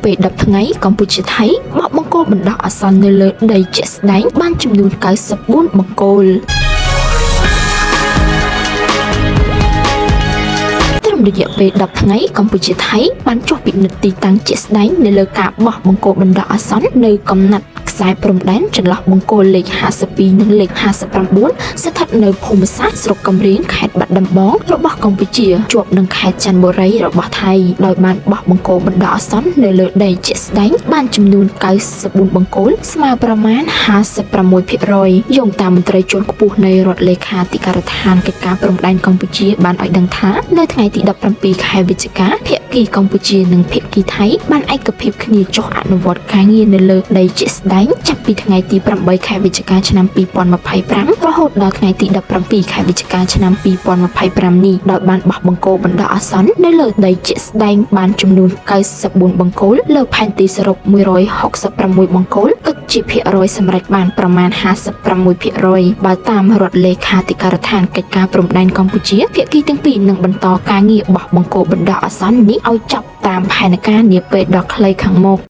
ពេល10ថ្ងៃកម្ពុជាថៃបោះបង្គោលបណ្ដោះអាសន្ននៅលើដីជាក់ស្ដែងបានចំនួន94បង្គោលត្រឹមរយៈពេល10ថ្ងៃកម្ពុជាថៃបានចុះពិនិត្យទីតាំងជាក់ស្ដែងនៅលើការបោះបង្គោលបណ្ដោះអាសន្ននៅកំណាត់ខ្សែព្រំដែនចន្លោះបង្គោលលេខ52និងលេខ59ស្ថិតនៅភូមិសាស្ត្រស្រុកកំរៀងខេត្តបាត់ដំបងរបស់កម្ពុជាជាប់នឹងខេត្តច័ន្ទបុរីរបស់ថៃដោយបានបោះបង្គោលបណ្ដោះអាសន្ននៅលើដីជាក់ស្ដែងបានចំនួន94បង្គោលស្មើប្រមាណ56%យោងតាមមន្ត្រីជាន់ខ្ពស់នៃរដ្ឋលេខាធិការដ្ឋានកិច្ចការព្រំដែនកម្ពុជាបានឲ្យដឹងថានៅថ្ងៃទី17ខែវិច្ឆិកាភាគីកម្ពុជានិងភាគីថៃបានឯកភាពគ្នាចុះអនុវត្តការងារនៅលើដីជាក់ស្ដែងចាប់ពីថ្ងៃទី8ខែវិច្ឆិកាឆ្នាំ2025រហូតដល់ថ្ងៃទី17ខែវិច្ឆិកាឆ្នាំ2025នេះដោយបានបោះបង្គោលបណ្ដោះអាសន្ននៅលើដីជាក់ស្ដែងបានចំនួន94បង្គោលលើផែនទីសរុប166បង្គោលគិតជាភាគរយសម្រេចបានប្រមាណ56%បើតាមរដ្ឋលេខាធិការដ្ឋានកិច្ចការព្រំដែនកម្ពុជាភាគីទាំងពីរនឹងបន្តការងារបោះបង្គោលបណ្ដោះអាសន្ននេះឲ្យចប់តាមផែនការនាពេលដ៏ខ្លីខាងមុខ។